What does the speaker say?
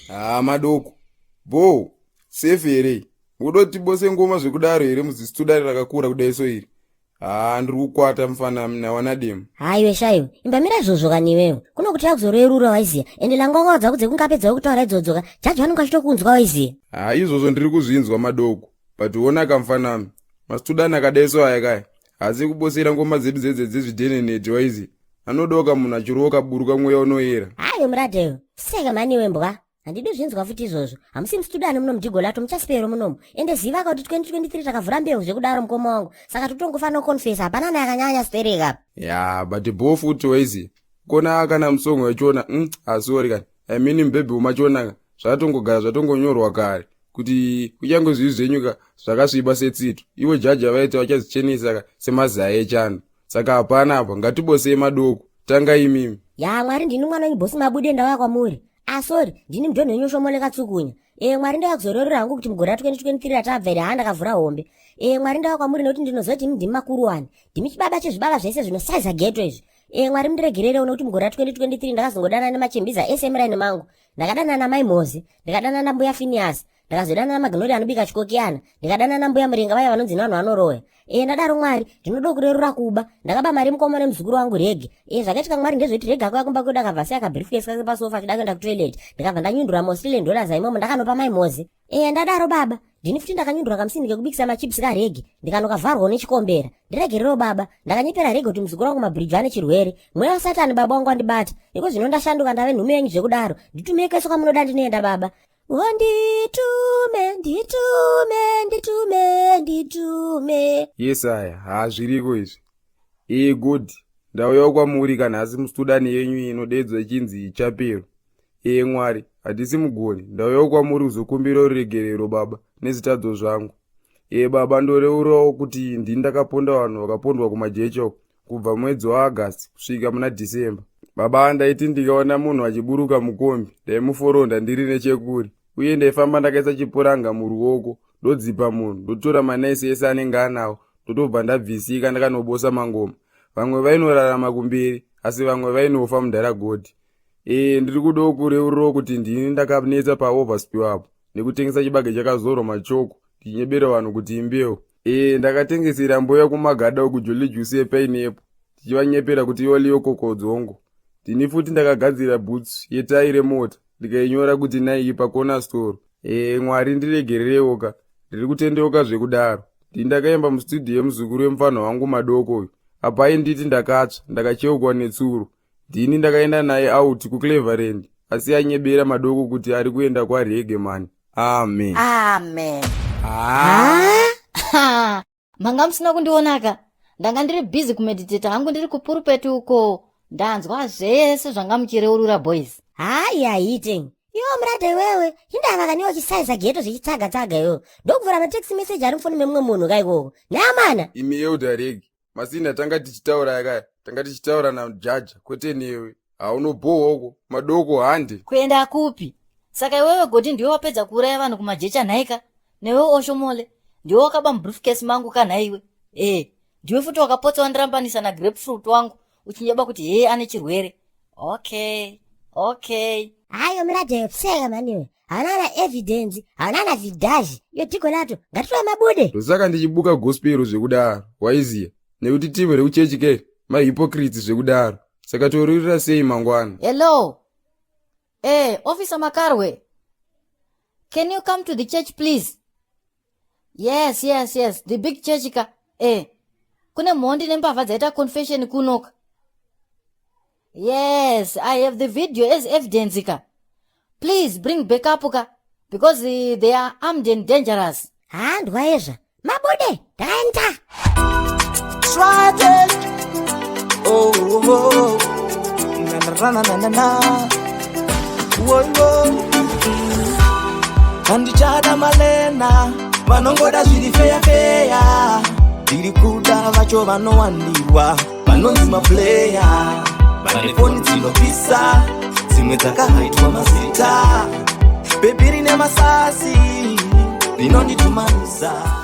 Haa madoko bho safe here mukuda kuti tibose ngoma zvekudaro here muzisitudare rakakura kudai so iri? Haa ndiri kukwata mufana nawana demo. Haiwe shaiwe imbamira izvozvo kani iwewe kuno kuti yakuzorerura waiziya ende langwangwa dzako dzekungapedzawo kutaura idzodzo ka jaji vanenge vachitokunzwa waiziya. Haa izvozvo ndiri kuzvinzwa madoko but wonaka mufanami masitudani akadai so aya kaya haasi kubosera ngoma dzedu dzedze dzezvidheneneti waiziya anodoka munhu achiroka buruka mweya unoyera. Haiwe muradheyo seka mhani iwe mbwa handidi zvinzwa futi izvozvo hamusi mustudani muno mudigolato muchasipero munomu ende ziva ka kuti 2023 takavhura mbeu zvekudaro mukoma wangu saka totongofanira kuconfesa hapana naye akanyanya stereka. Ya but bho futi waiziya kona kana musongo wachona asori kani I mean mubhebhi wemachona ka zvatongogara zvatongonyorwa kare kuti kunyange zvivi zvenyu ka zvakasviba setsito ivo jaji avaiti vachazvichenesa ka semazai echando saka hapana apa ngatibosei madoko tanga imimi. Ya mwari ndini mwana wenyu bhosi mabude ndauya kwamuri asori ah, ndini mudhonhi wenyu shomole katsukunya e mwari ndauya kuzororera hangu kuti mugore ra 2023 ratabva iri haa ndakavhura hombe e mwari ndauya kwamuri nekuti ndinoziva kuti imi ndimi makuru wani ndimi chibaba chezvibaba zvese zvinosaiza geto izvi e mwari mundiregererewo nekuti mugore ra 2023 ndakazongodana nemachimbiza ese emuraini mangu ndakadanana namai mhozi ndikadanana nambuya finias ndakazodanana namagnori anobika chikokiyana ndikadanana nambuya muringa vaya vanonzi nevanhu vanoroya e ndadaro mwari ndinoda kurerura kuba ndakaba mari mukoma nemuzukuru wangu rege e zvakaitika mwari ndezvekuti rege akauya kumba kwedu akabva siya kabriefcase kake pasofa achida kuenda kutoilet ndikabva ndanyundura maaustralian dollars aimomo ndakanopa mai mhozi e ndadaro baba ndini futi ndakanyundura kamusini kekubikisa machips karege ndikanokavharwawo nechikombera ndiregerewo baba ndakanyepera rege kuti muzukuru wangu mabridge ane chirwere mweya wasatani baba wangu wandibata iko zvino ndashanduka ndave nhume yenyu zvekudaro nditumei kwese kwamunoda ndinoenda baba wonditume nditume nditume nditume. Yes aya haa zviriko izvi ee good ndauyawo kwamuri kana asi mustudani yenyu inodeedzwa ichinzi chapero ee mwari hatisi mugoni ndauyawo kwamuri kuzokumbira ruregerero baba nezvitadzo zvangu ee baba ndoreurawo kuti ndini ndakaponda vanhu vakapondwa kumajecha uko kubva mwedzi waaugust kusvika muna december baba ndaiti ndikaona munhu achiburuka mukombi ndaimuforonda ndiri nechekuri uye ndaifamba ndakaisa chipuranga muruoko ndodzipa munhu ndotora manaisi ese anenge anawo ndotobva ndabvisika ndakanobosa mangoma vamwe vainorarama kumberi asi vamwe vainofa mudharagodhi ee ndiri kudawo kureurirawo kuti ndini ndakanetsa paoverspill apo nekutengesa chibage chakazorwa machoko ndichinyebera vanhu kuti imbeu ee ndakatengesera mbuya kumagada uku jolly juice yepainepo tichivanyepera kuti yoliyo kokodzongo ndini futi ndakagadzira boots yetai remota ndikainyora kuti Nike pakona store ee mwari ndiregererewo ka ndiri kutendeuka zvekudaro ndini ndakaimba mustudio yemuzukuru wemufanho wangu madoko uyu apa ainditi ndakatsva ndakacheukwa netsuro ndini ndakaenda naye out kucleverand asi anyebera madoko kuti ari kuenda kwarege mani amen amen ah. Manga musina kundionaka ndanga ndiri busy kumeditata hangu ndiri kupurupeti uko ndanzwa zvese zvanga muchireurura boys. Hayi haite iwe murata iwewe hindava kani wachisaiza geto zvichitsaga tsaga iwewe ndokuvhura matext message ari mufoni memumwe munhu ka ikoko neamana imi elder regi masina tanga tichitaura yakaya tanga tichitaura najaja kwete newe haunobhohwa uko madoko hande kuenda kupi saka iwewe goti ndiwe wapedza kuuraya vanhu kumajecha nhaika newe oshomole ndiwe wakaba mubriefcase mangu ka nhaiwe ee ndiwe futi wakapotsa wandirambanisa nagrapefruit wangu uchinyeba kuti hee ane chirwere okay okay hayo murata pseka maniwe hauna na evidence hauna na vidhaji iyo dhiko lato ngatitova mabude ndosaka ndichibuka gospel zvekudaro waiziya nekuti timu rekuchechi ke mahypocrites zvekudaro saka toririra sei mangwana hello eh officer makarwe can you come to the church please yes yes yes the big church ka eh kune mhondi nembavha dzaita confession kunoka yes i have the video as evidence ka please bring back up ka because eh, they are armed and dangerous handwa ezva mabude ndaenda Swate. Oh, oh, oh. Na, na, na, na, na, na. Whoa, whoa. Handichada malena vanongoda zviri feya feya ndiri kuda vacho vanowandirwa vanonzi mapuleya vane foni dzinopisa dzimwe dzakahaitwa mazita bhebhi rine masasi rinonditumanisa.